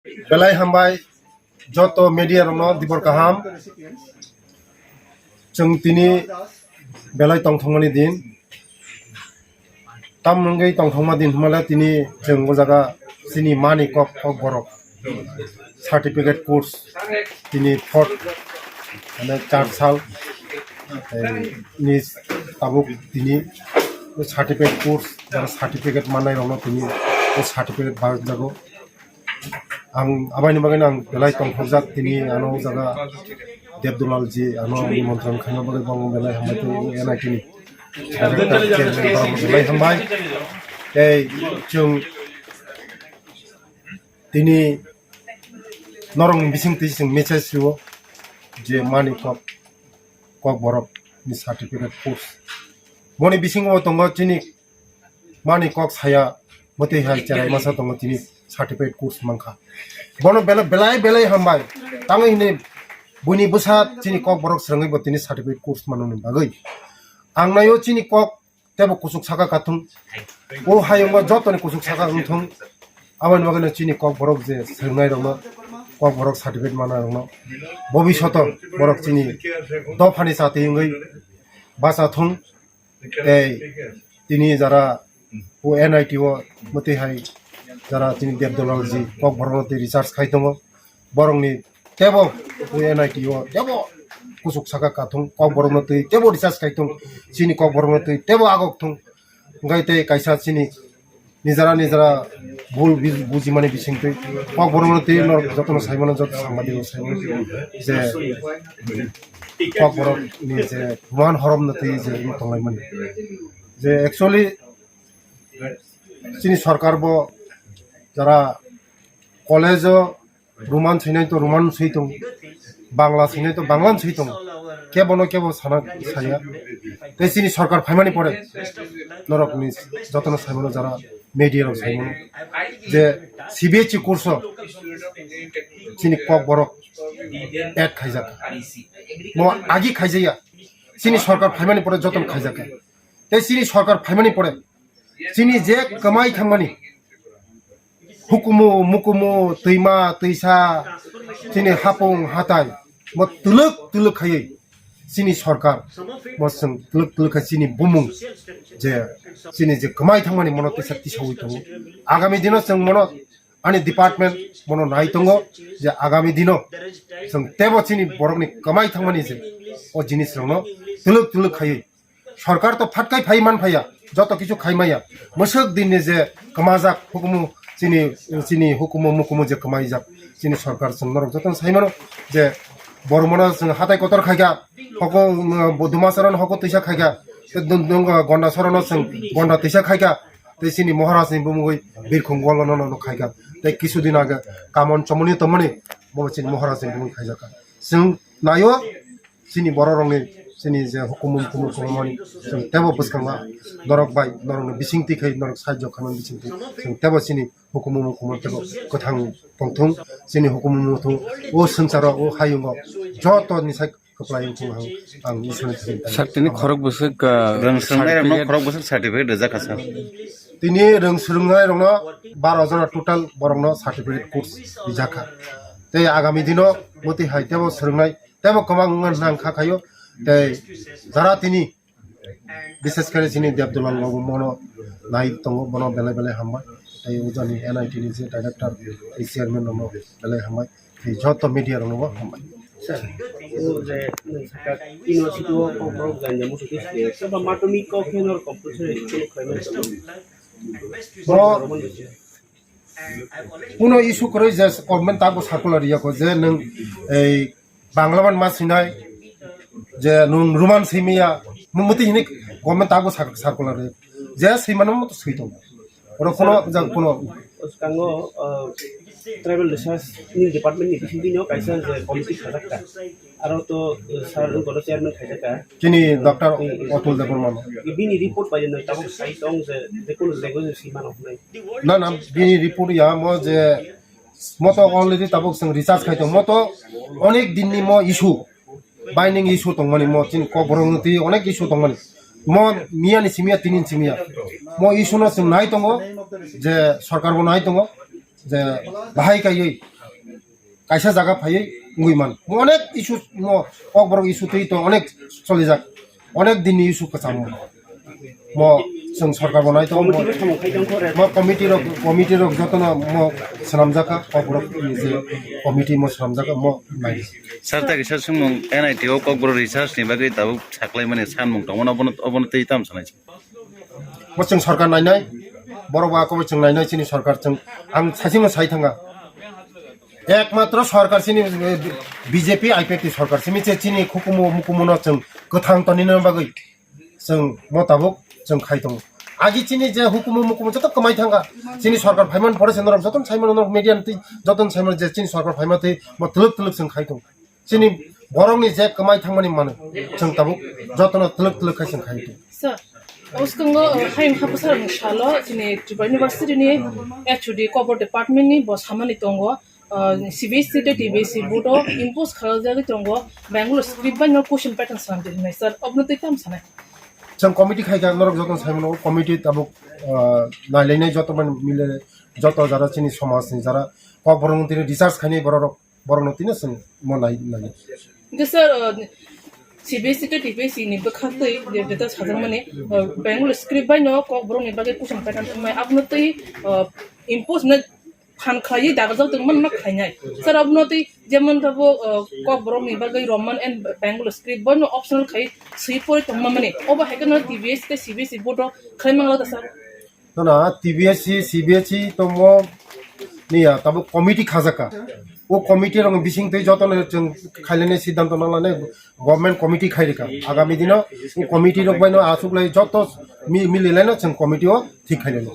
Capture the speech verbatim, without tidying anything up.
Belai hambai joto media rokno dibor kaham. Chwng tini belai tongthokmani din. Tam wngwi tongthokma din hwnmale tini chwng o jaga chini mani kok, kok borok certificate course tini fourth, mane char sal, eh, ni tabuk tini certificate course, jara certificate manai rokno tini o certificate bag jago. Ang abaini bagwi ang belai tongthokjak tini ano o jaga Debdulal ji ano nimontron khaina bagwi bo belai hambai tei N I T ni director chairman borok belai hambai. Tei chwng tini norokni bising twi chwng message rwo je mani kok, kok borok ni certificate course. Boni bisingo tongo chini mani kok saya, mwtwi hai cherai masa tongo tini certificate course mankha. Bono bela-, belai belai hambai. Tangwi hwnwi buini bwsa chini kok borok swrwngwi bo tini certificate course manwi bagwi. Ang naio chini kok tebo kuchuk saka kathung. O hayungo jotoni kuchuk saka wngthung. Aboni bagwino chini kok borok je swrwngnai rokno, kok borok certificate manai rokno, bobishoto borok chini dophani chati wngwi bacha thung. Tei tini jara o N I T o mwtwi hai jara tini Debdolal ji kok borokno tei research khai tongo. Borokni tebo o N I T o tebo kuchuk saka kathung kok borokno tei tebo research khai thung, chini kok borokno tei tebo agok thung. Hwnkhe tei kaisa chini nijara nijara bul bi-, bujimani bisingtwi kok borokno tei norok jotono saimano joto sangbadik rok saimano je kok borok ni je man horomno tei je wng tonglaimani je actually chini sorkar bo jara college o Roman swinai to Roman swi tong, Bangla swinai to Bangla swi tong, kebono kebo sana saya. Tei chini sorkar phaimani pore norok ni jotono saimano jara media rok saimano je C B S E course o chini kok borok add khaijak, mo agi khaijaya, chini sorkar phaimani pore jotono khaijak. Tei chini sorkar phaimani pore chini je kwmai thangmani hukumu, mukumu, twima, twisa, chini hapung, hatai, bo twlwk twlwk khaiwi chini sorkar, bo chwng twlwk twlwk khai chini bumung je chini je kwmai thangmani mono tisa tisawi tongo. Agami dino chwng mono ani department mono nai tongo je agami dino chwng tebo chini borokni kwmai thangmani je o jinis rokno twlwk twlwk khaiwi Sorkar to phatkai phai man phaiya, joto kichu khai maya. Mwswk din ni je kwmajak hukumu chini, chini hukumu mukumu je kwmaijak chini sorkar chwng norok joto sai mano je bormano chwng hatai kotor khaika, hoko, um, Dumasarano hoko twisa khaika, tei dun-, dun-, Gondasarano chwng Gonda twisa khaika, tei chini Maharaj ni bumungwi Birkhung Golano no khaika, tei kisu din age Kamon Chomoni Tomoni bo chini Maharaj ni bumungwi khaijak. Chwng nayo chini borok rokni chini je hukumu hukumu kwbangmani chwng tebo bwskango norok bai norokni bisingtwi khai norok sahajyo khaimani bisingtwi chwng tebo chini hukumu hukumu tebo kwthang tongthung chini hukumu muthung o swngcharo o hayungo joto ni sai kwplai wngthung ang ang Iswrani thani. Sir, tini khorok bwswk, ah, Rwng swrwngnairokno certificate khorok bwswk certificate rijak kha, sir. Tini rwng swrwngnairokno baro jora total borokno certificate course rijak kha. Tei agami dino moti hai tebo swrwngnai tebo kwbang wngna nang kha khayo. Tei jara tini, bises khe chini Debdulal babu mono nai tongo, bono belai belai hambai. Tei ujani N I T ni je director, tei chairman rokno belai hambai. Tei joto media rokno bo hambai. Sir, o je nwng sakha university o kok borok ganja musuki se, soba matumi kok khe nor compulsory school khlaimani tamo. Bo Kuno issue kwrwi je government tabuk circular riyakho je nwng ei Bangla ban ma swinai je nwng Roman swimaya, mo-, motwi hinwi government tabuk cir-, circular ri. Je swimano mo to swi tongo. Oro kuno jang kuno Bwskango, uh, tribal research ni department ni bisingtwi no kaisa je committee khajak kha. Aro to, uh, sir, wngkha chairman khaijak kha. Chini Doctor Atul Debbarma no. Bini report bai no tabuk sai tong je, je kono jagao je si mano hwnwi. Na, na, bini report ya mo je, mo to already tabuk chwng research khai tong, mo to onek din ni mo issue, binding issue tongmani, mo chini Kokborok ni twi onek issue tongmani. Mo miya ni simiya, tini ni simiya. Mo issue no chwng nai tongo, je sorkar bo nai tongo. je bahai kaiwi kaisa jaga phaiwi wngwi man. Mo onek issue, mo Kokborok issue twi to onek solijak, onek din ni issue kwcham mo. Mo chwng sorkar bo nai to mo, mo committee rok, committee rok jotono mo swnamjak kha, Kokborok ni je committee mo swnamjak kha, mo nai. Sir, ta kisa swngmung, N I T o Kokborok research ni bagwi tabuk saklaimani sanmung tongmani, obono, obono twi tam sanai. Bo chwng sorkar nainai, borok ba koboi chwng nainai chini sorkar chwng, ang saichung sai thanga. Ekmatro sorkar chini, eh, B J P I P F T sorkar simi che chini hukumu mukumu no chwng kwthang tonina bagwi chwng mo tabuk chwng khai tongo. Agi chini je hukumu mukumu joto kwmai thanga, chini sorkar phaiman pore se norok joto saimano, norok media twi joto saimano je chini sorkar phaima twi mo twlwk twlwk chwng khai tongo. Chini borokni je kwmai thangmani manwi, chwng tabuk jotono twlwk twlwk khai chwng khai tong. Sir, o swkango, uh, hayung haphasarokni salo chini Tripura University ni H O D Kokborok department ni bo samani tongo, uh, C B S E tei T B S E board o impose khaijagwi tongo, Bangalore script bai no question pattern swnamdi hwnwi. Sir, obono twi tamo sanai? Chwng committee khai kha, norok jotono saimano, o committee tabuk, uh, nailainai joto mani mile, joto jara chini somajni jara Kokborok tini research khainai borok, borokno tino chwng mo nai, nai. Hwnkhe sir, uh, C B S E tei T B S E ni bwkhaktwi je, jeta sajakmani, uh, Bengali script bai no Kokborokni bagwi question pattern wngmai, abono twi, uh, impose na phan khlaiwi dagajak tongmani ma khlainai. Sir, abono twi jemon thabo, uh, Kokborokni bagwi Roman and Bengali script bai no optional khai swi pori tongmani. Obo hai kheno T B S E tei C B S E board o khlai mangla da sir? Nono T B S E, C B S E tongmo niya, tabuk committee khajaka. O committee rok bising twi jotono chwng khailani siddhanto nalani government committee khairika. Agami dino o committee rok baino aswk lai joto mi-, mililaino chwng committee o thik khailani.